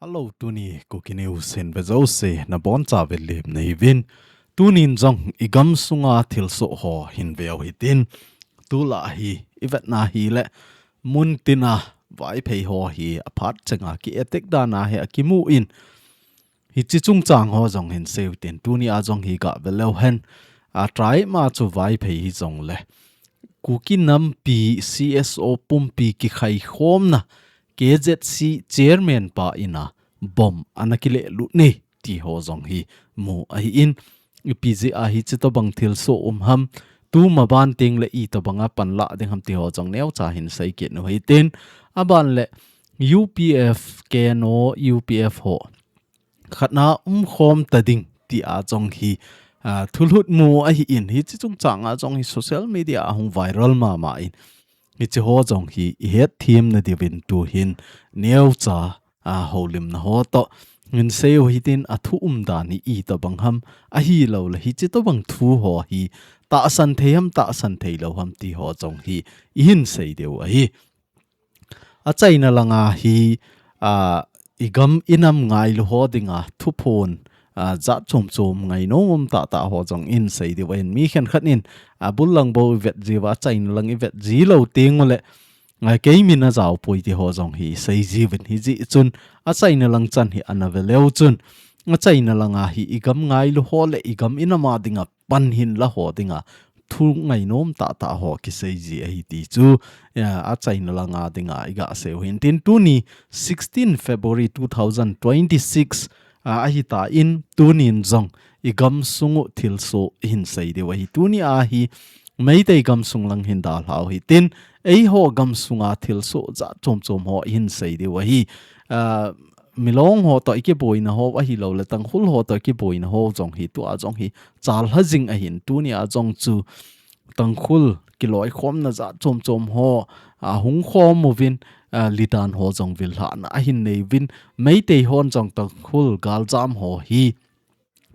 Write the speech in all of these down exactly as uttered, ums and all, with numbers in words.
Hello, tuni Kuki News hin ve jouse nabonchauvin lemna hiuvin. Tunin jong igam sunga thilsoh ho hin veu hitin. Tulai hi ivetna hileh muntina Vaiphei ho hi aphat chenga ki-attack dan ahi akimun. Hiche chungchang ho jong hin seiu hitin, tunia jong hi gave leuhen. A tribe ma chu Vaiphei hijongleh Kuki nampi C S O pumpi kikhaikhomna K Z C chairman pa in'a bomb ana kilehlut e ti ho jong hi mu ahin. Ipi jeh a hiche tobang thilsoh um ham, tumaban tengleh itobanga panla ding ham ti ho jong neocha hin seikit u hitin. Aban leh U P F, K N O, U P F ho khatna umkhom tading tia jong hi, a, thulhut mu ahin, hiche chungchanga jong hi social media a hung viral mama in. Hiche ho jong hi ihet themna diuvin tuhin neocha, a, houlimna ho toh hin seiu hitin, athu umdan hi itobang ham, ahilouleh hiche tobang thu ho hi tahsan thei ham, tahsan theilou ham ti ho jong hi ihin sei diu ahi. Achaina langa hi, a, igam inam ngailu ho dinga thuphon, a, jat chom chom ngainom um tahtah ho jong ihin sei diu ahin, mi khenkhat in, a, bul lang bou ivet jiuva, achaina lang ivet jilou tenguleh, a, kei min ajao poi ti ho jong hi sei jiuvin, hijeh chun achaina lang chan hi ana ve leu chun, achaina langa hi igam ngailu ho le igam inam a dinga pan hinla ho dinga thu ngainom tahtah ho kisei ji ahi ti chu, a, achaina langa dinga iga seiu hitin. Tuni sixteen February two thousand twenty-six, a, ahitan tunin jong igam sungu thilsoh ihin sei diu ahi. Tunia hi Meitei gamsung lang hin dalhau hitin, eiho gamsunga thilsoh jat chom chom ho ihin sei diu ahi. A, Milong ho toh ikiboina ho ahilouleh Tangkhul ho toh ikiboina ho jong hi tua jong hi chalha jing ahin, tunia jong chu Tangkhul kiloikhomna jat chom chom ho, a, hung khom uvin, a, lidan ho jong vil lhahna ahin nei uvin, Meitei hon jong Tangkhul galjam ho hi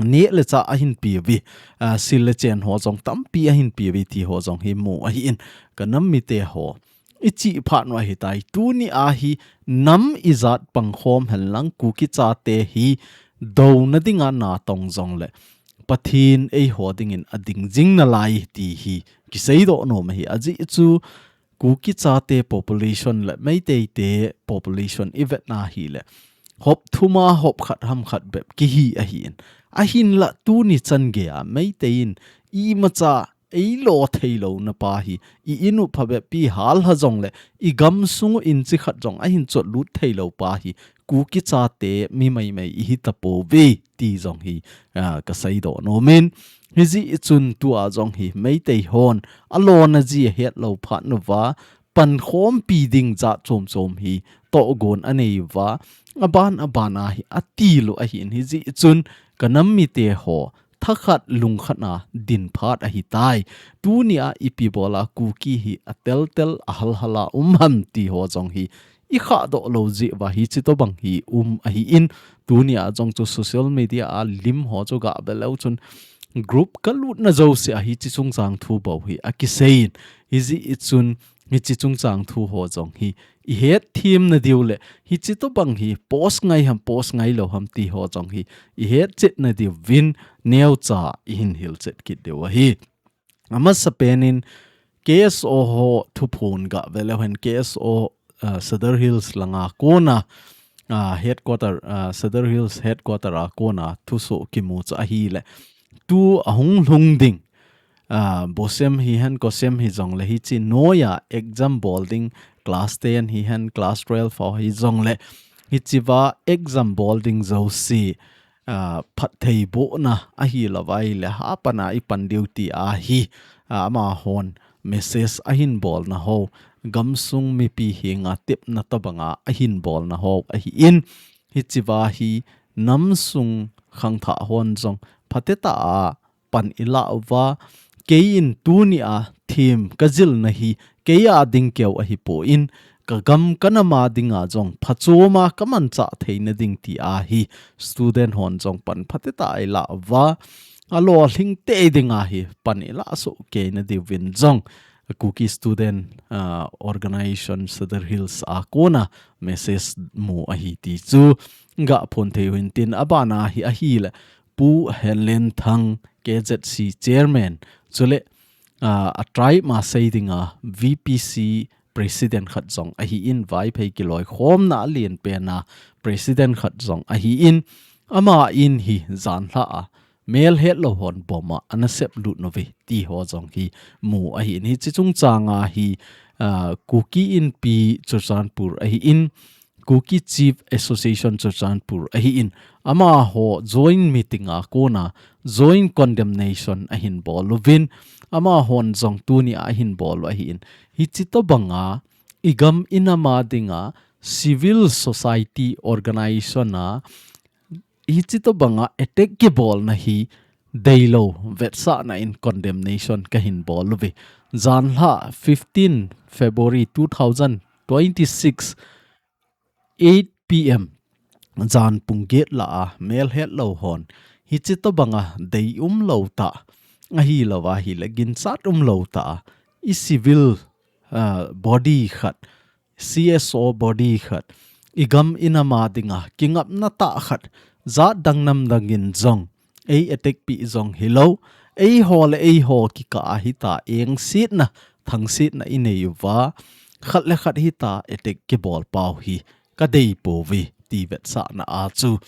neh le chah ahin pe uve, a, sil le chen ho jong tampi ahin pe uve ti ho jong hi mu ahin, ka nam mite ho. Ichih phat uva hitai, tunia hi nam ijat pangkhom henlang Kuki chate hi douna dinga natong jongleh Pathen eiho dingin ading jing nalai ti hi kiseidoh nom ahi. Ajeh chu Kuki chate population le Meitei te population ivetna hileh hop thuma hop khat ham khat bep kihi ahin. Ahinlah tuni chan geiya Meitei in imacha eilo theilouna pa hi, i inu phabep pi halha jongleh, i gamsung inchi khat jong ahin chotlut theilou pa hi, Kuki chate mi maimai ihi tapouve ti jong hi, a, ka seidoh nom in. Hijeh chun tua jong hi Meitei hon alona ji ahet lou phat uva, pankhompi ding jat chom chom hi tohgon anei uva, aban aban a hi atil u ahin, hijeh chun ka nam mite ho thakhat lungkhat a din phat ahitai. Tunia ipi bola Kuki hi atel tel a halhal a um ham ti ho jong hi i khahdoh lou jeh uva hiche tobang hi um ahin, tunia jong chu social media a lim ho chu gave leu chun group kalutna jouse a hiche chungchang thu bou hi akiseiyin, hijeh chun hiche chungchang thu ho jong hi ihet themna diu le hiche tobang hi post ngai ham, post ngailou ham ti ho jong hi ihet chetna diuvin neocha ihin hilchet kit diu ahi. Amasapen in K S O ho thuphon gave leu hen, K S O, uh, Sadar Hills langa kona, uh, headquarter, uh, Sadar Hills headquarter a kona thusoh kimu chu ahileh, tu ahung lhung ding, a, bosem hihen, kosem hijongleh hiche noiya exam bol ding class ten hihen, class twelve ho hijongleh hichea exam bol ding jouse, a, phattheibohna ahilouva ahileh hapan a ipan diu ti ahi, a, amahon message ahin bolna ho, gamsung mipi henga tepna tobanga ahin bolna ho ahin, hichea hi namsung khangthah hon jong phatecha a pan ilah uva, keiin tunia them kajilna hi kei a ding keu ahipon, kagam kanam a dinga jong phachom a kamanchah theina ding ti ahi, student hon jong pan phatecha a ilah uva, alolhing tei dinga hi pan ilah soh keina diuvin jong, Kuki Student, ah, Organization Sadar Hills a kona message mu ahi ti chu ga phon thei u hintin, abana hi ahile Pu Henlenthang, K Z C Chairman, chule, ah, a tribe ma sei dinga V P C President khat jong ahin, Vaiphei kiloikhomna a lianpen a President khat jong ahin, ama in hi janhi a melhetlou hon bomb a ana seplut uve ti ho jong hi mu ahin. Hiche chungchang a hi, ah, Kuki Inpi Churachandpur ahin, Kuki Chief Association Churachandpur ahin, amaho joint meeting a kona joint condemnation ahin bol uvin, amahon jong tuni a ahin bol u ahin. Hiche tobanga i gam i nam a dinga civil society organization a hiche tobanga attack kibolna hi deilou vetsahna in condemnation kahin bol uve. Janhi fifteen February two thousand twenty-six, eight P M, jan pung get lah a melhetlou hon hiche tobanga dei umlou tah, ahilou ahile ginchat umlou tah a i civil, ah, body khat, C S O body khat, i gam i nam a dinga kingapna tah khat, jat dang nam dang in jong ei attack pi jong hilou, eiho le eiho kikah a hita engsetna, thangsetna i nei uva, khat le khat hita attack kibol pau hi ka dei pouve ti vetsahna a chu,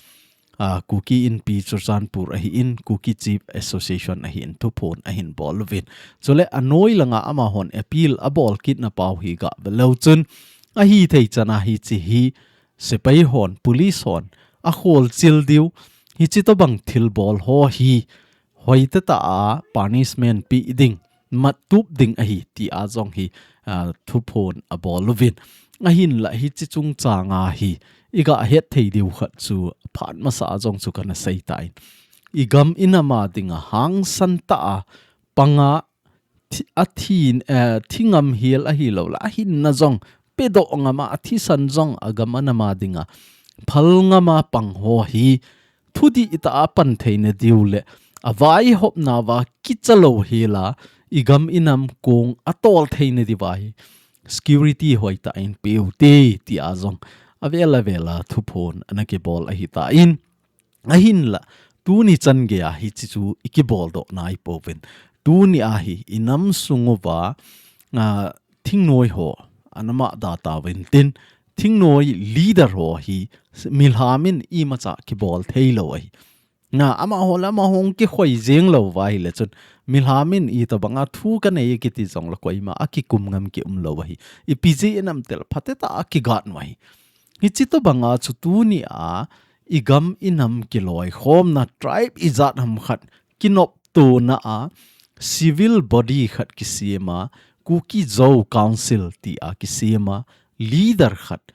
ah, Kuki Inpi Churachandpur ahin, Kuki Chief Association ahin, thuphon ahin bol uvin. Chule anoi langa amahon appeal abol kitna pau hi ga veleu chun, ahithei chan a hiche hi sepai hon, police hon akholchil diu, hiche tobang thilbol ho hi hoitah tah a punishment pe ding, mattup ding ahi ti a jong hi, ah, thuphon abol uvin. Ahinla hiche chungchang a hi i ga hetthei diu khat chu phat masa a jong chu kana seitan, i gam i nam a dinga hangsan tah a panga thi-, a thi, eh, thi ngam hel ahilou le, ahinna jong pedoh ngam a, athisan jong a gam a nam a dinga phal ngam a pang ho hi thudih tah a pan theina diu le, avaihopna uva kichalou hel a, i gam i nam kong atol theina diuva hi security hoitah in pe ute ti a jong avel avel a thuphon ana kibol ahitan, ahinla tuni chan gei a hiche chu i kibol doh nai pouvin. Tuni a hi i nam sung uva, ah, thingnoi ho ana mada tauvin tin, thingnoi leader ho hi milham in imacha kibol theilou ahi. Na, amaho le amaho hung kikhoi jeng lou uva ahile chun, milham in itobanga thu kanei kiti jong le koima akikum ngam ki umlou ahi. Ipi jeh inem itile phatecha a kigat u ahi. Hiche tobanga chu tuni a i gam i nam kiloikhomna, tribe ijat ham khat kinoptona a civil body khat kisem a, Kuki Zo Council ti a kisem a, leader khat,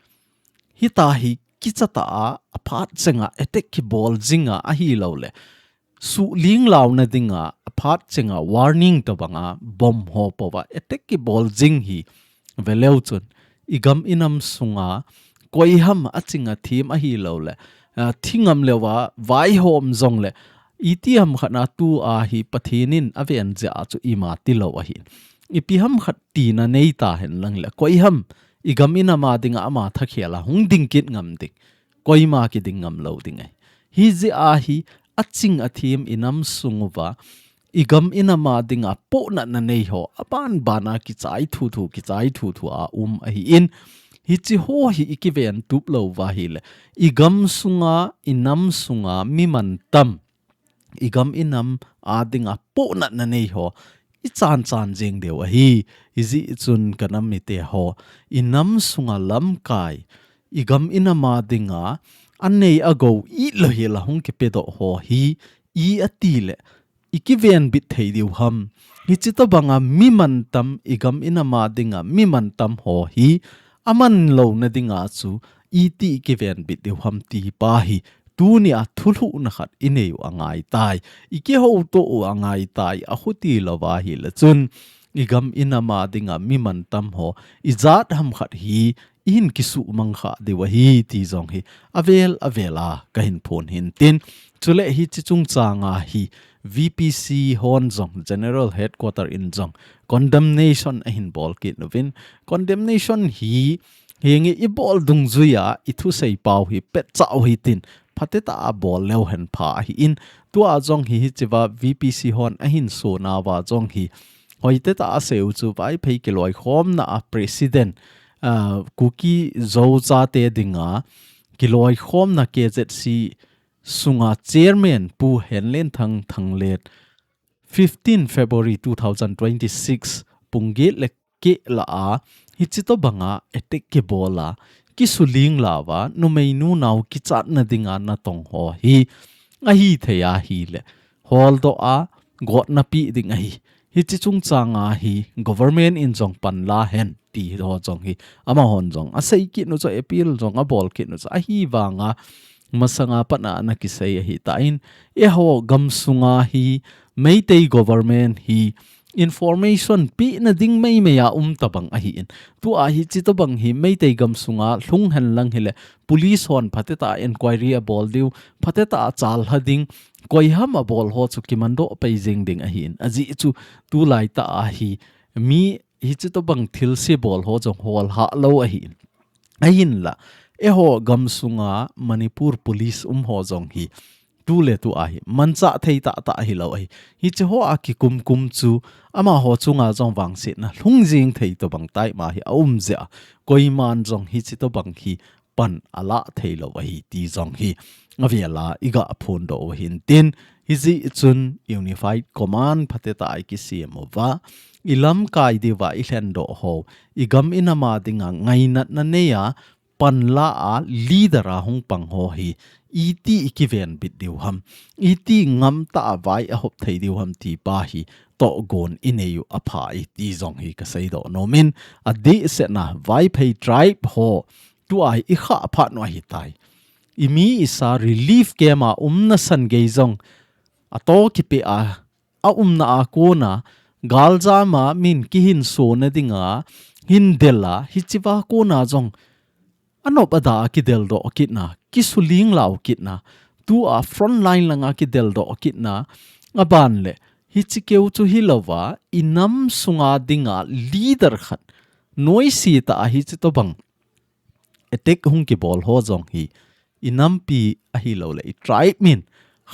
hita hi kicha tah a, aphat chenga attack kibol jinga ahilou le, suhling launa dinga aphat chenga warning tobanga bomb ho pouva attack kibol jing hi veleu chun, i gam i nam sunga koiham aching athem ahilou le, ah, thi ngam leuva vaihom jong le, itiham khat na tu a hi Pathen in aven jeh a chu ima tilou ahi. Ipi ham khat tina nei tahen lang le, koiham i gam i nam a dinga ama thakhel a hung ding kit ngam ding, koima kiding ngam lou ding ahi. Hijeh a hi aching athem i nam sung uva, i gam i nam a dinga pohnatna nei ho, aban ban a kichai thuthu, kichai thuthu a um ahin, hiche ho hi i kiven tup lou uva ahile, i gam sunga, i nam sunga mi mantam, i gam i nam a dinga pohnatna nei ho i chan chan jeng diu ahi. Hijeh chun ka nam mite ho, i nam sunga lamkai, i gam i nam a dinga anei agou itlou hel a hung kipedoh ho hi, i ati le, i kiven bit thei diu ham. Hiche tobanga mi mantam, i gam i nam a dinga mi mantam ho hi aman louna dinga chu iti i kiven bit diu ham ti pa hi tuni a thulhuhna khat i nei u angai tai, i kihouto u angai tai, achuti louva ahile chun, i gam i nam a dinga mi mantam ho, ijat ham khat hi i hin kisuhmang kha diu ahi ti jong hi avel avel a ka hin phon hintin, Chule hiche chungchang a hi V P C hon jong, General Headquarter in jong condemnation ahin bol kit uvin, condemnation hi henge i bol dungjuia i thusei pau hi petcha u hitin, phatetah a bol leu hen pha ahin, tua jong hi hichea V P C hon ahin sona uva jong hi hoitetah a asei u chu Vaiphei kiloikhomna a president, ah, Kuki Zo chate dinga kiloikhomna K Z C sunga chairman Pu Henlenthang Thanglet, fifteen February two thousand twenty-six, pung get le keh lah a, hiche tobanga attack kibol a, kisuling louva, numeinu nao kichatna dinga natong ho hi, ahithei ahile, holdoh a, gotna pe ding ahi. Hiche chungchang a hi, government in jong pan la hen, ti ho jong hi, amahon jong asei kit u chu, appeal jong abol kit u chu, ahivanga, masanga pat a ana kisei ahitan, eiho gamsunga hi, Meitei government hi, information pena ding meimei a um tabang ahin. Tua hiche tobang hi Meitei gamsunga lhung henlang hile, police hon phatetah a inquiry abol diu, phatetah a chalha ding, koiham abol ho chu kimandoh pei jeng ding ahin. Ajeh chu tulaitah a hi, mi hiche tobang thilse bol ho jong holhah lou ahin. Ahinla, eiho gamsunga Manipur police um ho jong hi, tuletu a hi, manchah thei tahtah hilou ahi. Hiche ho a kikumkum chu, amaho chunga jong vangsetna lhung jeng thei tobang type ma hi aum jeh a, koiman jong hiche tobang hi pan ala theilou ahi ti jong hi, avela iga phondoh u hintin, hijeh chun Unified Command phatetah a ikisem uva, ilamkai diuva ilhendoh ho, igam inam a dinga ngainatna neia, panla a leader a hung pang ho hi, iti ikivenbit diu ham, iti ngamtah a vai ahop thei diu ham ti pa hi, tohgon inei u apha e ti jong hi kaseidoh nomin, adehsetna Vaiphei tribe ho, tua hi ikhah phat u ahitai. Imi isa relief camp a umna san gei jong, atoh kipeh a, aumna a kona, galjam a min kihinsona dinga, hindel a, hichea kona jong, anop ada a kideldoh kitna, kisuling lou kitna, tua frontline langa kideldoh kitna, aban le, hiche keu chu hilouva, inam sunga dinga leader khat, noise tah a hiche tobang, attack hung kibol ho jong hi, inampi ahilouleh, itribe min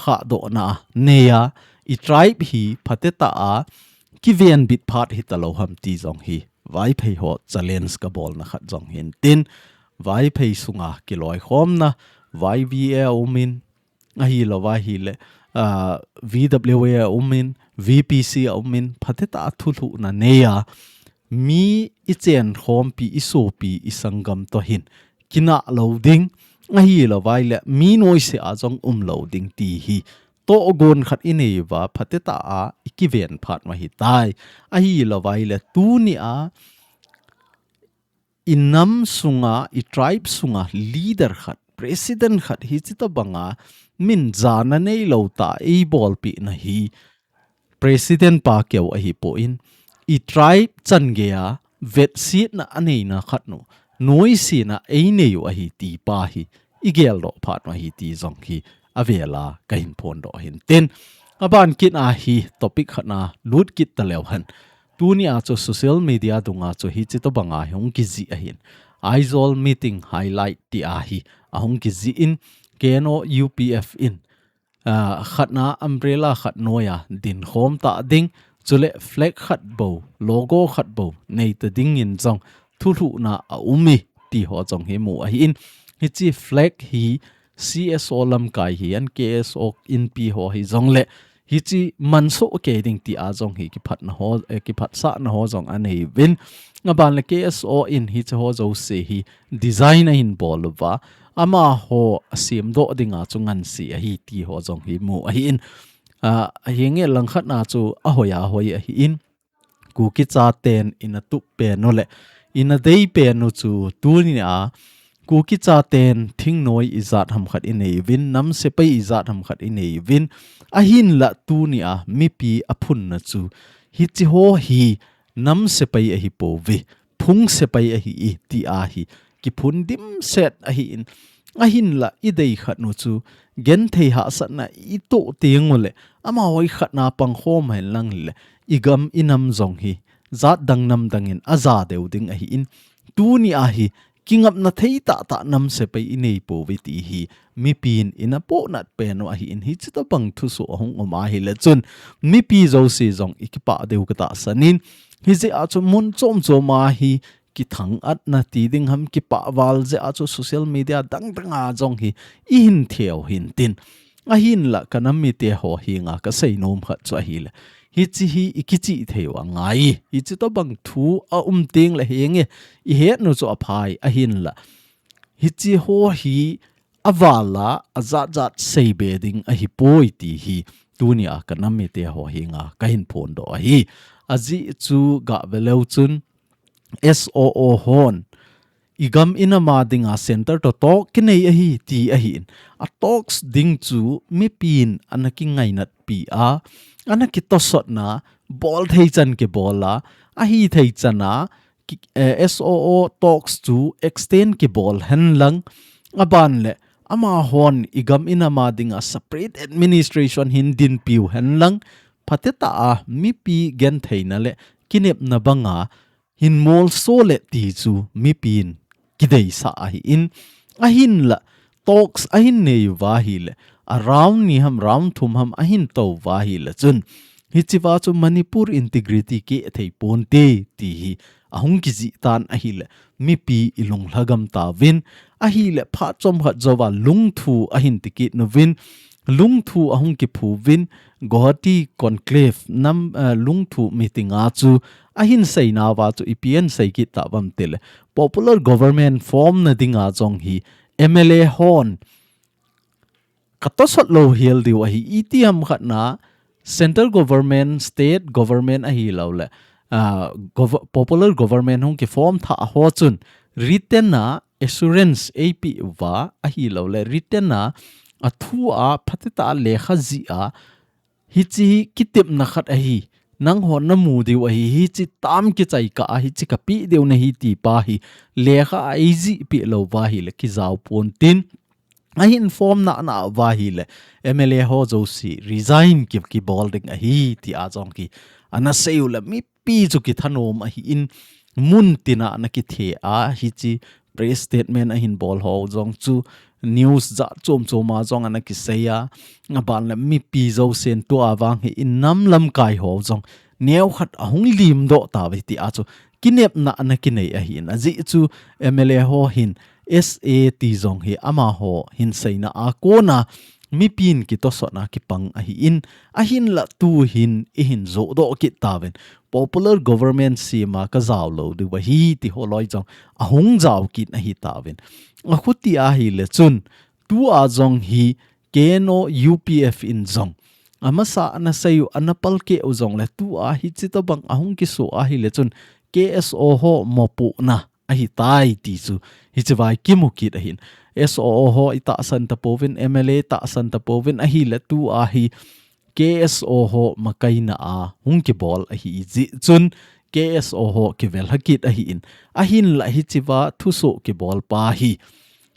khahdohna neia, itribe hi phatetah a kivenbit phat hitalou ham ti jong hi, Vaiphei ho challenge kabolna khat jong hintin, Vaiphei sunga kiloikhomna, Y V A a umin, ahilouva ahile, ah, V W A a umin, V P C a umin, phatetah a thulhuhna neia, mi ichenkhompi, isopi, isanggam toh hin, kinah lou ding, ahilouva ahile, mi noise a jong umlou ding ti hi, tohgon khat inei uva, phatetah a ikiven phat u ahitai, ahilouva ahile, tunia, inam sunga, itribe sunga, leader khat, president khat, hiche tobanga, min jana neilou tah a eibolpehna hi, president pa keu ahipon, itribe chan geia, vetsetna aneina khat u, noisetna einei u ahi ti pa hi, igeldoh phat u ahi ti jong hi, avela kahin phondoh hintin. Aban kit a hi topic khat a lut kit taleu hen. Tunia chu social media dunga chu hiche tobanga hi hung kijih ahin. Aizawl meeting highlight tia hi ahung kijih in K N O U P F in, ah, khatna umbrella khat noia dinkhom ta ding, chule flag khat bou, logo khat bou, neita dingin jong thulhuhna aum e, ti ho jong hi mu ahin. Hiche flag hi C S O lamkai hihen, K S O inpi ho hijongle, hiche mansoh kei ding tia jong hi kiphatna ho, eh, kiphatsahna ho jong anei uvin. Aban le K S O in hiche ho jouse hi design ahin bol uva, amaho asemdoh dinga chu ngansi ahi ti ho jong hi mu ahin. Ah, ahinge langkhat na chu ahoi ahoi ahin. Kuki chaten ina tup pen u le, ina dei pen u chu tunia, Kuki chaten thingnoi ijat ham khat inei uvin, nam sepai ijat ham khat inei uvin, ahinla tunia mipi aphunna chu, hiche ho hi nam sepai ahipouve, phung sepai ahi e, tia hi kiphun dimset ahin, Ahinla i dei khat nu chu genthei hahsatna i toh teng u le, amaho i khatna pangkhom hen lang le, i gam i nam jong hi jat dang nam dang in a ja deu ding ahi in, tuni a hi kingapna thei tahtah nam sepai i nei pouve ti hi mipin i na pohnat pen u ahi in, hichi tobang thusoh ahung um ahi le chun mipi jouse jong i kipah deu ka tahsan in, hijeh a chu mun chom chom a hi kithang atna ti ding ham, kipah val jeh a chu social media dang dang a jong hi i hin theo hin tin. Ahinla ka nam mite ho henga ka sei nom khat chu ahi le, hichi hi i kichih thei u angai. Hichi tobang thu a um teng le henge i het nu chu aphai, ahinla hichi ho hi a val a, a jat jat sei be ding ahi poi ti hi tuni a ka nam mite ho henga ka hin phondoh ahi. Ajeh chu gah ve leu chun S O O hon i gam i nam a dinga center toh talk kinei ahi ti ahi in. A talks ding chu mipin ana kingainat pi a, ana kitosotna, bol thei chan kibol a, ahi thei chan a, ki, eh, S O O talks chu extend kibol hen lang, aban le amahon i gam i nam a dinga separate administration hin dinpiu hen lang, phatetah a mipi gentheina le kinepna banga hin molso le ti chu mipin kideisah ahi in, ahinla talks ahin nei uva hi le, a round ni ham, round thum ham ahin tou uva hi le chun, hichi va chu Manipur integrity keh thei ponte ti hi ahung kijih tan ahi le, mipi i lunglha gam tauvin, ahi le phat chomkhat jouva lungthu ahin tikit nuvin, lungthu ahung kiphu uvin, Guwahati conclave nam, eh, lungthu meeting a chu ahin seina uva chu ipi ahin sei kit tauvam ti le, popular government form na dinga jong hi M L A hon ka tosot lou hial diu ahi, itiham khat na central government, state government ahilou le, ah, gov-, popular government hung kiform thah ho chun written a assurance eipeh uva ahilou le, written a, a thu a, phatetah a lekha jih a, hichi hi kitepna khat ahi, nanghon na mu diu ahi, hichi tam kichai kah a, hichi ka peh diu nahi ti pa hi lekha a eijih peh lou uva hi le kijao pontin, ahin form nana uva hi le M L A ho jouse resign ki, kibol ding ahi ti a jong ki ana sei u le mipi chu kithanom ahi in, mun tina ana kithe a, hichi press statement ahin bol ho jong chu news jat chom chom a jong ana kisei a, aban le mipi jousen tua vang hi in nam lamkai ho jong neokhat ahung limdoh tauve ti a chu kinepna ana kinei ahi in, ajeh chu M L A ho hin S A ti jong hi amaho hin seina a kona mipin kitosotna kipang ahi in, ahinla tu hin i hin johdoh kit tauvin, popular government sem a ka jao lou diu ahi ti ho loi jong ahung jao kit ahi tauvin. Akhuti ahi le chun, tu a jong hi K N O U P F in jong amasa ana sei u, ana palkeh u jong le, tu a hichi tobang ahung kiso ahi le chun K S O ho mopohna ahi tai ti chu hichi vai kimu kit ahin. S O O ho i tahsan tapouvin, M L A tahsan tapouvin ahi le, tu a hi K S O ho makaina a hung kibol ahi jeh chun K S O ho kivel ha kit ahi in. Ahinla hichi va thusoh kibol pa hi,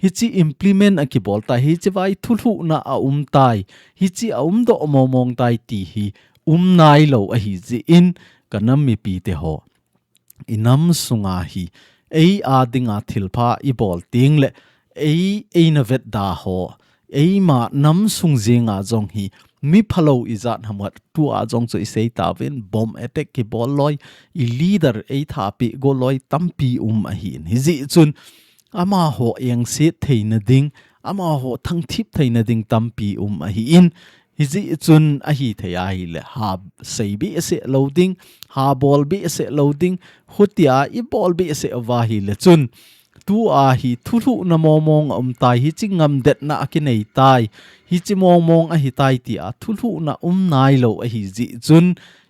hichi implement a kibol tai, hichi vai thulhuhna a um tai, hichi a umdoh mong mong tai ti hi um nailou ahi jeh in, ka nam mipi te ho, i nam sunga hi ei a dinga thilpha i bol teng le, ei, eina vetda ho, eima nam sung jenga jong hi mi phalou ijat ham khat, tu a jong chu i sei tauvin, bomb attack kibol loi, i leader ei thahpeh go loi tampi um ahi in. Hijeh chun amaho engset theina ding, amaho thangthip theina ding tampi um ahi in, hijeh chun ahi thei ahi le, ha sei behseh lou ding, ha bol behseh lou ding, khutia i bol behseh uva hi le chun, tu a hi thulhuhna mong mong a um tai, hichi ngamdetna a kinei tai, hichi mong mong ahi tai ti a thulhuhna um nailou ahi jeh chun,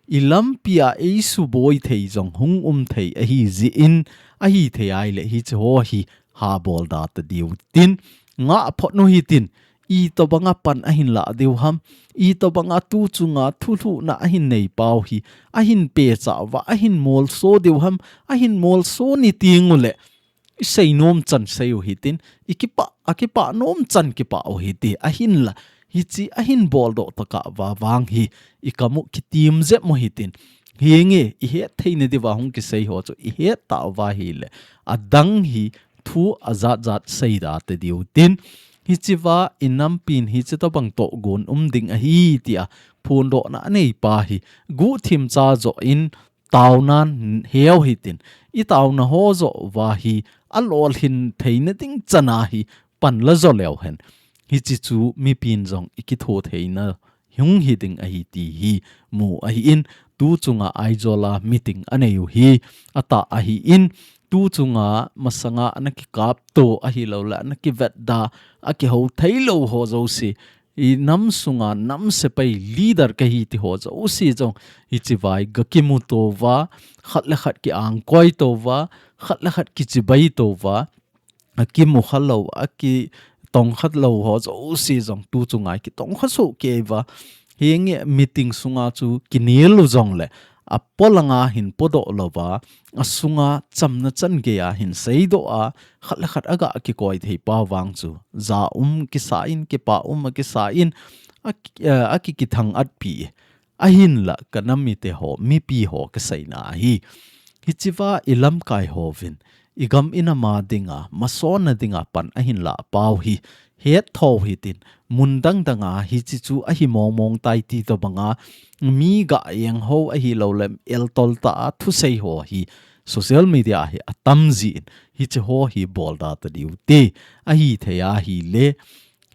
i lampi a ei suboi thei jong hung um thei ahi jeh in, ahi thei ahi le hichi ho hi ha bol da ta diu tin, ngah phot nu hitin, itobanga pan ahin lah diu ham, itobanga tu chunga thulhuhna ahin nei pau hi, ahin pehcha uva, ahin molso diu ham, ahin molso ni teng u le, isei nom chan sei u hitin, ikipa, akipa nom chan kipa u hiti, ahinla, hichi ahin boldoh tokah uva vang hi, ikam u kitim jep u hitin, hinge, ihet theina diuva hung kisei ho chu, ihet tauva hile, adang hi, thu ajat jat seida tadiu tin, hichiva inampin hichi tobang tohgon um ding ahi tia phondohna aneipa hi guhthim cha joh in taonan heu hitin, itaona ho joh uva hi alolhin theina ding chana hi panla jo leu hen. Hichi chu mipin jong ikitho theina hung hiding ahi ti hi mu ahin, tu chunga Aizawl a meeting anei u hi atah ahin, tu chunga masanga ana kikapto ahilouleh ana kivetda akihou theilou ho jouse, inam sunga nam sepai leader kahi ti ho jouse jong hichiva hi gakimuto uva, khat le khat kiangkoi to uva, khat le khat kichibai to uva, akimu khalou, akitongkha lou ho jouse jong tu chunga kitongkha soh kei uva. Hinge meeting sunga chu kinel u jongle, apolanga hin podoh louva, asunga chamna changeiya hin seidoh a, khat le khat aga kikoi thei pa vang chu, ja um kisa in, kipa um akisa in, aki, eh, akikithang atpi. Ahinla kanam mite ho, mipi ho kaseina ahi. Hichiva ilamkai hovin, igam inam a dinga, masona dinga pan ahin lah pau hi, het tho hitin, mun dang danga hichi chu ahi mong mong tai ti tobanga, mi ga eng ho ahilouleh, eltol tah a thusei ho hi, social media hi atam jin, hichi ho hi bolda tadiu te, ahithei ahile,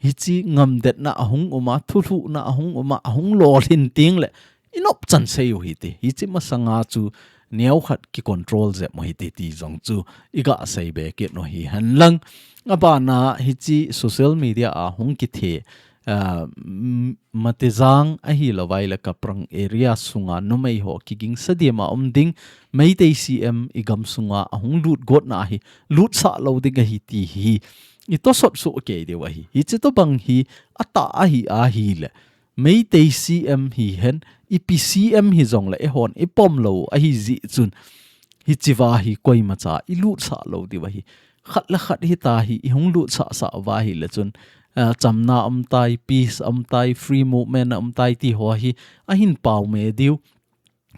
hichi ngamdetna ahung uma, thulhuhna ahung uma, ahung lolhin tengle, inop chan sei u hiti. Hichi masanga chu neokhat kicontrol jep u hiti ti jong chu iga seibe kit u hihen lang. Abana hichi social media a hung kithe, ah, m-, Matijang ahilouleh Kaprang area sunga numei ho kigingsa dima um ding, Meitei C M igam sunga ahung lut gotna hi, lutsah lou ding ahi ti hi, itosot soh kei diu ahi. Hichi tobang hi atah ahi ahile, Meitei C M hihen, ipi C M hijongle eihon ipom lou ahi jeh chun, hichiva hi koimacha ilutsah lou diu ahi. Khat le khat hita hi ihung lutsah sah uva ahile chun, ah, chamna aum tai, peace aum tai, free movement aum tai ti ho hi ahin pao me diu.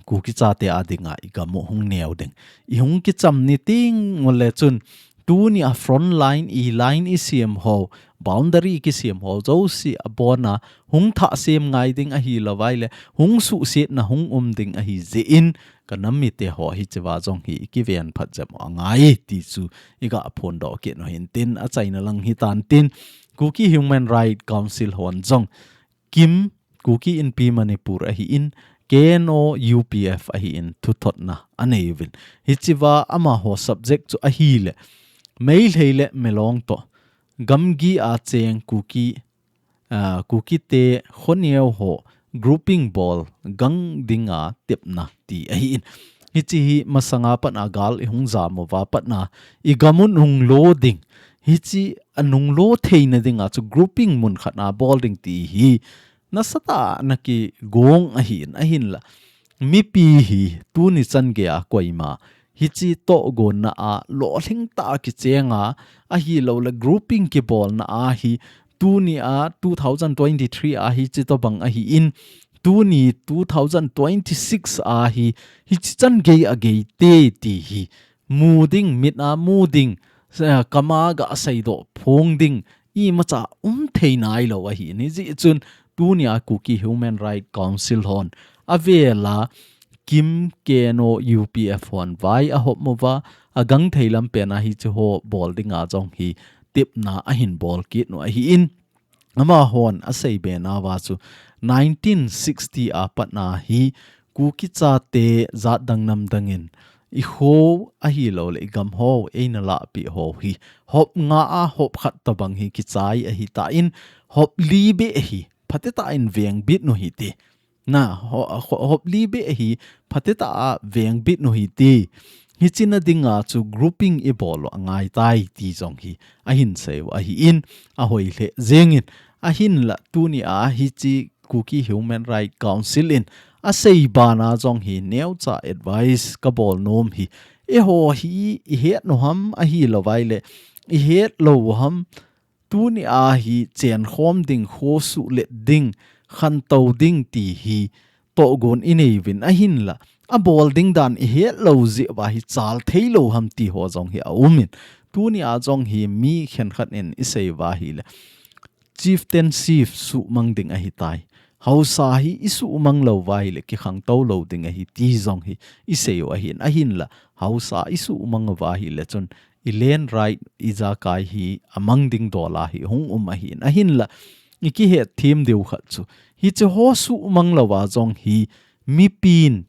Kuki chate a dinga igam u hung neo ding. Ihung kicham ni tengle chun, tunia front line, i line isem ho, boundary kisem ho jouse abona hung thah sem ngai ding ahilouleh, hung suhsetna hung um ding ahi jeh in, kanam mite ho hichiva jong hi ikiven phat jep u angai ti chu iga phondoh kit u hintin, achaina lang hitan tin, Kuki Human Rights Council hon jong, KIM, Kuki Inpi Manipur ahin, K N O U P F ahin, thuthotna anei uvin. Hichiva amaho subject chu ahile, Meitei le Milong toh, gamgi a cheng Kuki, ah, Kukite khoneo ho grouping bol gang dinga tepna ti ahin. Hichi hi masanga patna gal ihung jam uva patna, igam u nunglo ding. Hichi anunglo theina dinga chu grouping mun khatna bol ding ti hi nasatah a nakigong ahin, ahinla. Mipi hi tuni changeiya koima hichi tohgonna a lolhing tah a kichenga, ahilouleh grouping kibolna a hi tunia two thousand twenty-three a hichi tobang ahin, tuni two thousand twenty-six a hi hichi changei agei te ti hi mu ding, mit a mu ding, sa-, kama ga seidoh phong ding, imacha um thei nailou ahi. Hijeh chun tunia Kuki Human Rights Council hon avela KIM, K N O, U P F hon vai ahop uva, agangthei lam pena hichi ho bol dinga jong hi tepna ahin bol kit u ahin. Amahon aseibe nauva chu nineteen sixty a patna hi Kuki chate jat dang nam dangin ikho ahilouleh igam ho eina lahpeh ho hi hop nga a hop khat tobang hi kichai ahitan, hop li beh hi phatecha in vengbit u hite. Na, ho-, ho-, hop li beh hi phatecha a vengbit u hite. Hichi na dinga chu grouping ibol u angaitai ti jong hi ahin sei u ahin, ahoi lheh jengin, ahinla tunia hichi Kuki Human Rights Council in asei bana jong hi neocha advice kabol nom hi Eiho hi i het u ham, ahilouva ahile i het lou u ham, tuni a hi chenkhom ding, khosuhlet ding, khantou ding ti hi tohgon i nei uvin, ahinla abol ding dan i het lou jeh uva hi chal thei lou ham ti ho jong hi aum in. Tuni a jong hi mi khenkhat in i sei uva ahile, chieftaincy suhmang ding ahitai. Haosa hi i suhmang lou uva ahile kikhangtou lou ding ahi ti jong hi i sei u ahin. Ahinla haosa i suhmang uva ahile chun i land right, i jakai hi amang ding dol a hi hung um ahin. Ahinla i kihet them diu khat chu, hiche ho suhmang lou a jong hi mipin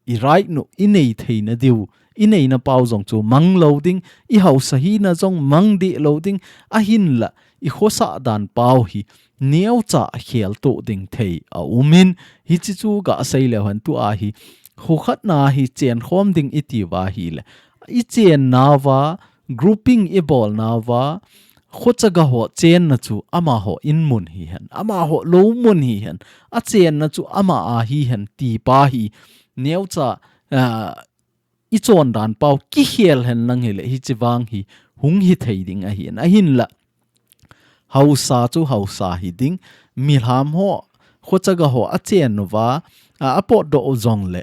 i right nu i nei theina diu, i neina pau jong chu mang lou ding, i haosa hina jong mang deh lou ding, ahinla i khosah dan pau hi neocha kheltoh ding thei aum in. Hiche chu gasei leu hen, tua hi kho khat na hi chenkhom ding i ti uva ahile, i chenna uva, grouping i bolna uva, khochaga ho chenna chu amaho in mun hihen, amaho lou mun hihen, achenna chu ama a hihen ti pa hi neocha, ah, i chondan pau kikhel hen lang hile, hiche vang hi hung hithei ding ahin. Ahinla haosa chu haosa hiding, milham ho, khochaga ho achen uva, a, apotdoh u jongle,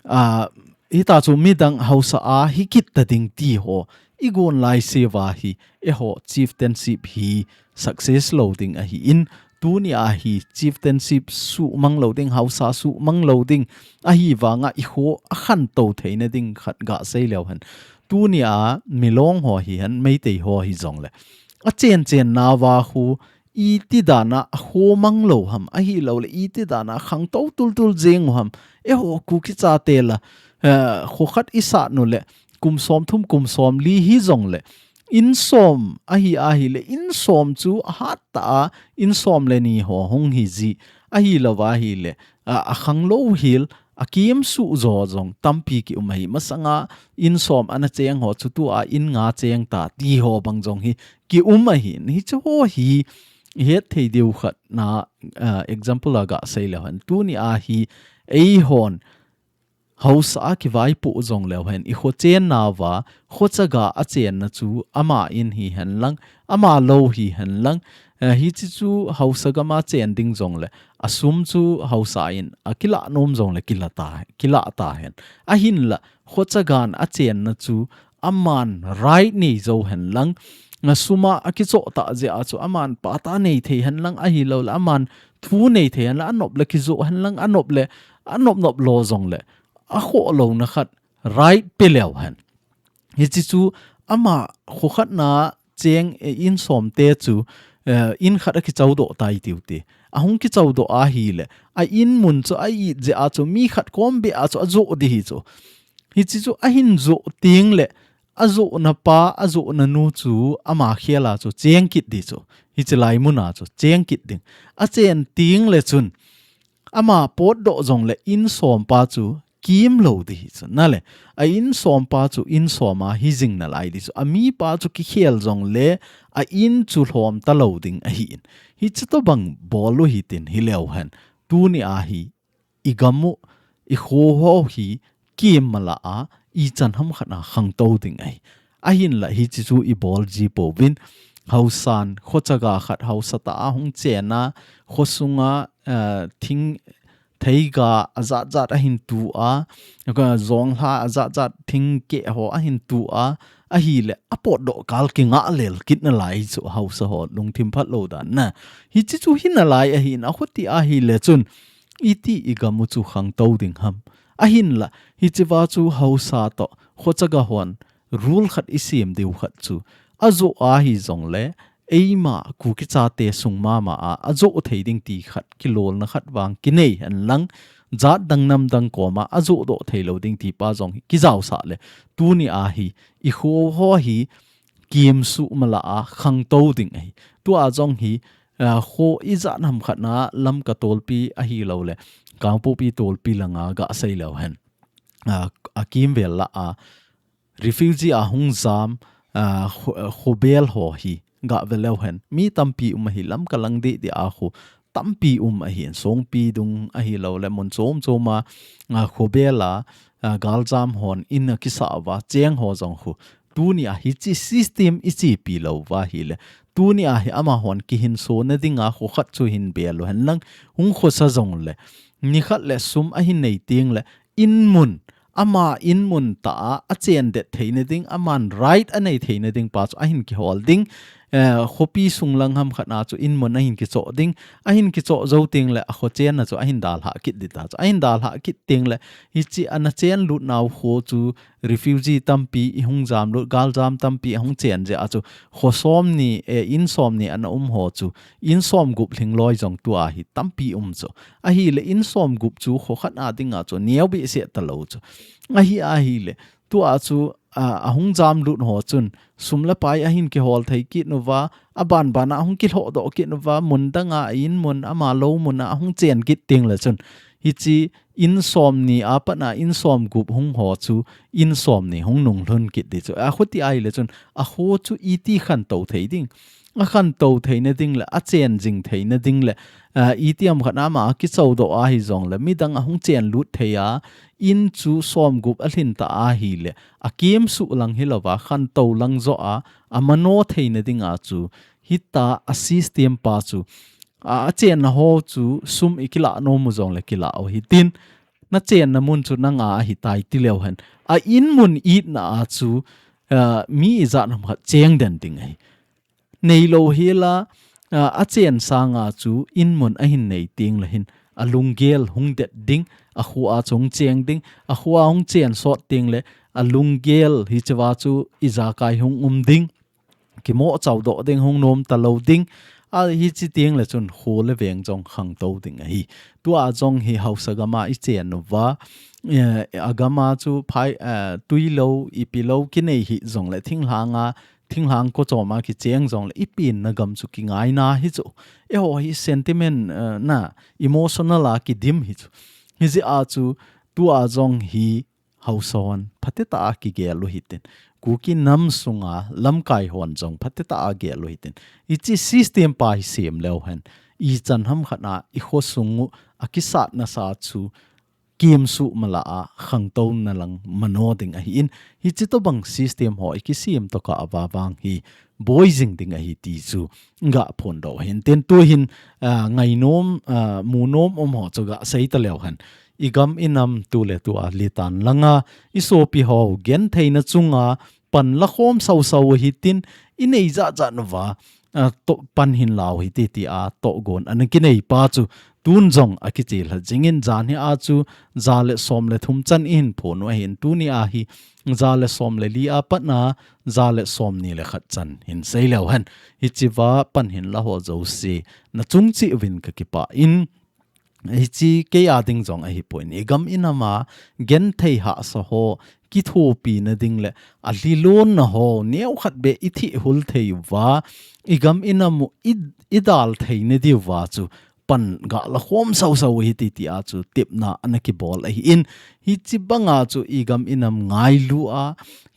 a, hita chu midang haosa a hikit ta ding ti ho i gon laise uva hi, eiho chieftainship hi success lou ding ahin. Tuni a hi chieftainship suhmang lou ding, haosa suhmang lou ding, ahivanga i kho akhantou theina ding khat gasei leu hen. Tuni a Milong ho hihen, Meitei ho hijongle, achen chenna uva khu iti dan a akho mang lou ham, ahilouleh iti dan a khangtou tultul jeng u ham. Eiho Kuki chate la, eh, kho khat i sat u le kum somthum, kum somli hijongle, in som ahi, ahile in som chu ahat tah a in som le ni ho hung hiji, ahilouva ahile, a, akhang lou hel, akimsuh jo jong tampi kium ahi. Masanga in som ana cheng ho chu tua in nga cheng ta ti ho bang jong hi kium ahin. Hiche ho hi i het thei diu khat na, a, example a gasei leu hen. Tuni a hi eihon haosa a kivaipoh jongleu hen, i kho chenna uva, khochaga achenna chu ama in hihen lang, ama lou hihen lang, eh, hiche chu haosa gam a chen ding jongle, asum chu haosa in akilah nom jongle kilah ta, kilah ta hen. Ahinla, khochagan achenna chu aman right nei jou hen lang, a, sum a akichoh tah jeh a chu aman pata nei thei hen lang, ahilouleh aman thu nei thei hen lang, anop le kijoh hen lang, anop le, anop nop lou jongle, akhoh louna khat right pe leu hen. Hiche chu ama kho khat na cheng, eh, in som te chu, eh, in khat akichoudoh tai tiu te. Ahung kichoudoh ahile, a in mun chu a-it jeh a chu mi khat kom beh a chu ajoh ding hi chu. Hiche chu ahin joh tengle, ajohna pa, ajohna nu chu ama khel a chu cheng kit ding chu. Hiche lai mun a chu cheng kit ding. Achen tengle chun, ama potdoh jongle in som pa chu kim lou ding hi chu. Nale, a in som pa chu in som a hijing nalai ding chu. Ami pa chu kikhel jongle a in chu lhom talou ding ahin. Hiche tobang bol u hitin hileu hen. Tuni a hi i gam u, i kho ho hi kim mala a, ichan ham khat a khangtou ding ahi. Ahinla hiche chu i bol ji pouvin, haosan, khochaga khat haosa tah a hung chen a, khosunga, eh, thing theiga ajat jat ahin tu a, ka jonglha ajat jat thingkeh ho ahin tu a, ahile apotdoh kal kingah lel kit nalai chu haosa ho lungthim phat lou dan na. Hiche chu hi nalai ahin, akhuti ahile chun, iti i gam u chu khangtou ding ham. Ahinla, hiche va chu haosa toh, khochaga hon, rule khat i sem diu khat chu, ajoh ahi jongle, eima Kuki chate sung mama a, ajoh thei ding ti khat, kilolna khat vang kinei hen lang, jat dang nam dang kom a, ajoh doh thei lou ding ti pa jong hi kijaosah le, tuni a hi, i kho ho hi, kimsuh mala a, khangtou ding ahi. Tua jong hi, a, kho ijat ham khat na Lamka Tolpi ahilouleh, Kangpokpi Tolpi langa gasei leu hen. A, akimvel la a, refugee a hung jam, a, kho, khobel ho hi gave leu hen. Mi tampi um ahi Lamka lang deh deh a kho. tampi um ahin, Songpi dung ahilou le mun chom chom a, a, khobel a, a, galjam hon in a kisa uva cheng ho jong khu. Tuni a hichi system i chepi lou uva ahile. Tuni a hi amahon kihinso na ding a kho khat chu hin bel u hen lang hung khosa jong le. Ni khat le sum ahin nei teng le in mun, ama in mun ta a, a chen det theina ding, aman right a nei theina ding pa chu ahin kihol ding. Eh, khopi sung lang ham khat na chu in mun ahin kichoh ding, ahin kichoh jou teng le a kho chen na chu ahin dalha kit ding ta chu, ahin dalha kit teng le hichi ana chen lut nau kho chu refugee tampi i hung jam lut, galjam tampi a hung chen jeh a chu kho som ni, eh, in som ni ana um ho chu in som gup lhingloi jong tua hi tampi um chu. Ahile in som gup chu kho khat a ding a chu neo behseh ta lou chu. Ahi ahile, tua chu, a, a hung jam lut ho chun, sum le pai ahin kihol thei kit uva, a ban ban a hung kilhoh doh kit uva, mun dang a in mun, ama lou mun a hung chen kit teng le chun. Hichi in som ni a pat a in som gup hung ho chu, in som ni hung nung lhun kit ding chu. A khuti ahile chun, a kho chu iti khantou thei ding. A khantou theina ding le, a chen jing theina ding le, a, iti ham khat na ama a kichou doh ahi jong le, midang a hung chen lut thei a, in chu som gup a lhin ta ahile, a kimsuh lang hilou va, khantou lang joh a, a mano theina ding a chu, hita a system pa chu, a, a chen na ho chu, sum i kila nom u jong le kila u hitin, na chen na mun chu nang a ahi tai ti leu hen. A in mun itna a chu, a, mi ijat ham khat cheng den ding ahi. Nei lou hela, a, a chen sang a chu in mun ahin nei teng le hin a lunggel hung det ding, a kho a chu hung cheng ding, a kho a hung chen sot teng le a lunggel hichi va chu ijakai hung um ding, kimoh chau doh ding, hung nom ta lou ding, a hichi teng le chun kho le veng jong khangtou ding ahi. Tua jong hi haosa gam a i chen uva, eh, a gam a chu phai, eh, tui lou, ipi lou kinei hi jong le thinglhang a, thinglhang ko chom a kicheng jong le, i pen na gam chu kingai na hi chu. Eiho hi sentiment, eh, na, emotional a kidim hi chu. Hijeh a chu, tua jong hi haosa hon, phatecha a kigel u hitin. Kuki nam sunga, lamkai hon jong, phatecha a gel u hitin. Hichi system pa hi sem leu hen. Ichan ham khat na, i kho sung u, a kisat na sa chu, kimsuh mala a, khangtou na lang mano ding ahi in, hichi tobang system ho i kisem tokah a vavang hi boi jing ding ahi ti chu ga phondoh hin. Tin tu hin, a, ngainom, a, munom um ho chu ga sei ta leu hen. I gam i nam tu le tu a litan langa, i sopi ho genthei na chunga, pan la khom sau sau hitin, i nei ja ja nova, a, to, pan hin lau hiti ti a, togon ana kinei pa chu, tun jong a kichil ha jingin jan hi a chu, ja le som le thum chan i hin phon u ahin tuni a hi, ja le som le li a pat na, ja le som ni le khat chan hin sei leu hen. Hichi va pan hin la ho jouse, na chung chih uvin ka kipah in, hichi kei a ding jong ahi poi. I gam i nam a, genthei hahsa ho, kithopi na ding le, a lilon na ho, neo khat be i thih hul thei uva, i gam i nam u, i, i dal thei na diu va chu, pan ga la khom sau sau hiti ti a chu, tipna ana kibol ahi in, hichi banga chu i gam i nam ngailu a,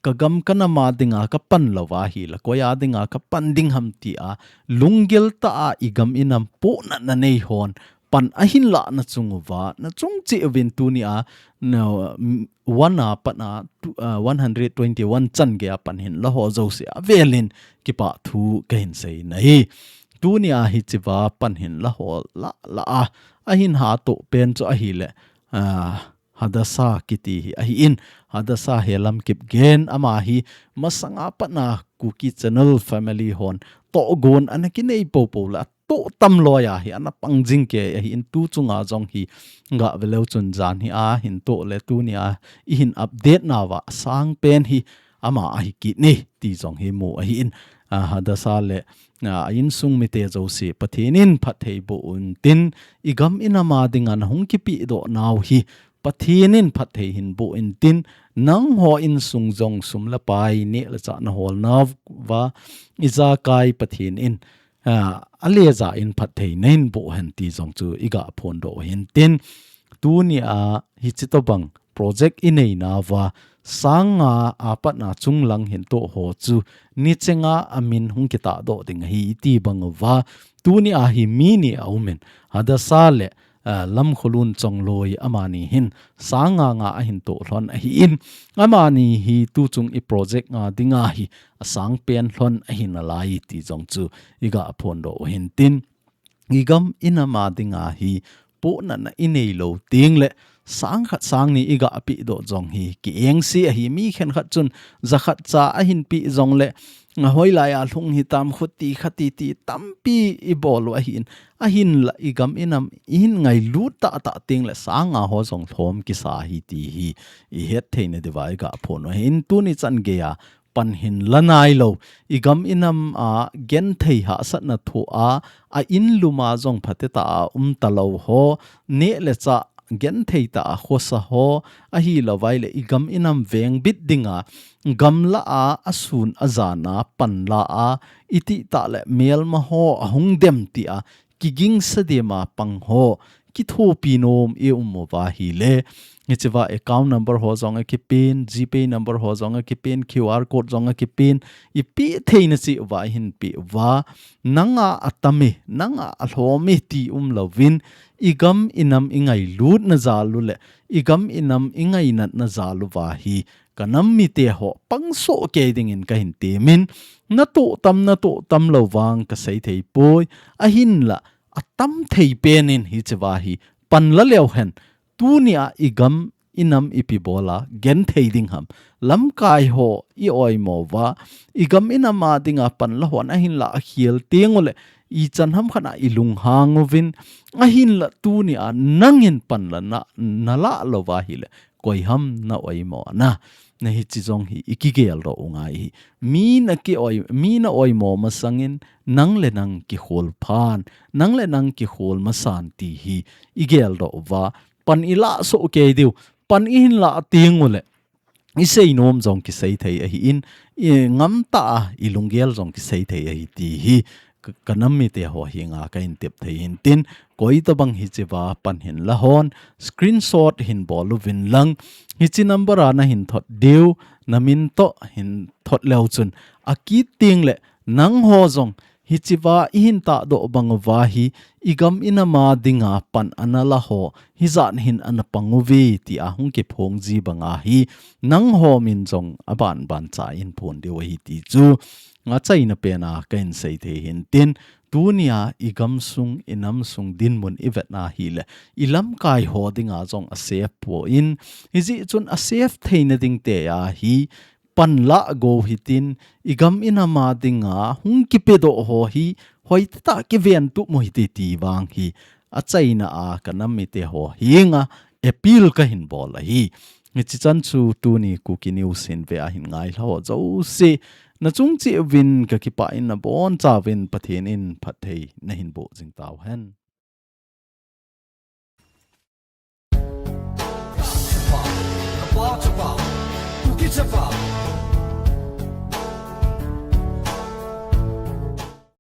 ka gam ka nam a dinga ka pan lou va hi la, koi a dinga ka pan ding ham ti a, lunggel ta a i gam i nam pohnat na nei hon, pan ahin la na chung uva, na chung chih uvin tuni a, na, mm, one a pat na, tu, a, one hundred twenty-one chan gei a pan hin la ho jouse a velin kipah thu ka hin sei na hi. Tuni a hichi va pan hin la ho la, la a, a hin ha to pen chu ahi le, a, Hadassah kiti hi ahi in, Hadassah Helam Kipgen ama hi masanga pat na Kuki Channel family hon togon ana kinei po po la to tam loi a hi ana pang jing kei ahi in tu chunga jong hi ga ve leu chun jan hi a hin to le tuni a i hin update na va sang pen hi ama ahi kit ni ti jong hi mu ahi in, a, Hadassah le, a, a insung mite jouse Pathen in phatthei boh un tin i gam i nam a dinga na hung kipe doh nau hi Pathen in phatthei hin boh in tin nang ho insung jong sum le pai neh le chah na hol nau va ijakai Pathen in a, a le ja in phatthei na hin boh hen ti jong chu i ga phondoh hin tin, tuni a hichi tobang project i nei na va, sang nga a pat na chung lang hin to ho chu, ni chenga a min hung kitah doh ding ahi i ti bang uva, Tuni a hi mi ni a um in, Hadassah le, ah, Lamkholun Chongloi amani hin sang nga nga ahin toh lhon ahi in, amani hi tuchung i project nga dinga hi asang pen lhon ahi nalai ti jong chu i ga phondoh u hin tin, i gam i nam a dinga hi pohnatna i nei lou teng le sang khat sang ni i ga pehdoh jong hi ki-engse ahi. Mi khenkhat chun za khat cha ahin peh jong le, nga hoilai a lhung hitam khuti khati ti tampi i bol u ahi in, ahinla i gam i nam i hin ngailut tahtah teng le sang nga ho jong lhom kisa hi ti hi i het theina diuva i ga phon u ahi in. Tuni chan gei a pan hin la nai lou, i gam i nam a genthei hahsatna thoh a, a in lum a jong phatecha a um talou ho, neh le chah genthei tah a khosa ho, ahilouleh i gam i nam vengbit dinga gamla a, a sun a jan a pan la a, i titah le melma ho ahung dem ti a, kigingsa dem a pang ho, kithopi nom i um uva ahile, hichea account number ho jong akipen, GPay number ho jong akipen, QR code jong akipen, i peh theina cheh uva i hin peh uva, nang a atam e, nang a alhom e ti um louvin, i gam i nam i ngailutna jal u le, i gam i nam i ngainatna jal uva hi, ka nam mite ho pang soh kei dingin ka hin temin, na toh tam, na toh tam lou vang ka sei thei poi, ahinla, atam thei pen in hichea hi pan la leu hen, tuni a i gam i nam ipi bol a genthei ding ham, lamkai ho i oimo uva, i gam i nam a dinga pan la hon ahinla a khel teng u le, i chan ham khat a i lunghang uvin, ahinla tuni a nang in pan la na, na la lou uva ahile, koi ham na oimo na. Na hiche jong hi i kigeldoh u ngai hi. Mi na ki oi, mi na oimo masang in, nang le nang kikhol phan, nang le nang kikhol masan ti hi i geldoh uva, pan i la soh kei diu, pan i hin la teng u le, i sei nom jong kisei thei ahi in, i ngam tah a i lunggel jong kisei thei ahi ti hi, ka, ka nam mite ho henga ka hin tep thei hin tin, koi tabang hichea pan hin la hon, screenshot hin bol uvin lang, hiche number a na hin thot diu, na min toh hin thot leu chun, akit teng le, nang ho jong, hichea i hin tahdoh bang uva hi, i gam i nam a dinga pan ana la ho, hijat hin ana pang uve ti a hung kiphong ji banga hi, nang ho min jong aban ban cha in phon diu ahi ti chu, achaina pen a ka hin sei thei hin tin, tuni a i gam sung, i nam sung dinmun i vet na ahile, i lamkai ho dinga jong a safe poi in, hijeh chun a safe theina ding te a hi, pan la go hitin, i gam i nam a dinga hung kipedoh ho hi, hoi tah kiven tup mo hite ti vang hi, achaina a ka nam mite ho henga appeal ka hin bol ahi. Hiche chan chu tuni Kuki News hin ve a hin ngai lha ho jouse, na chung cheh uvin ka kipah in na boncha uvin Pathen in phatthei na hin boh jing tau hen.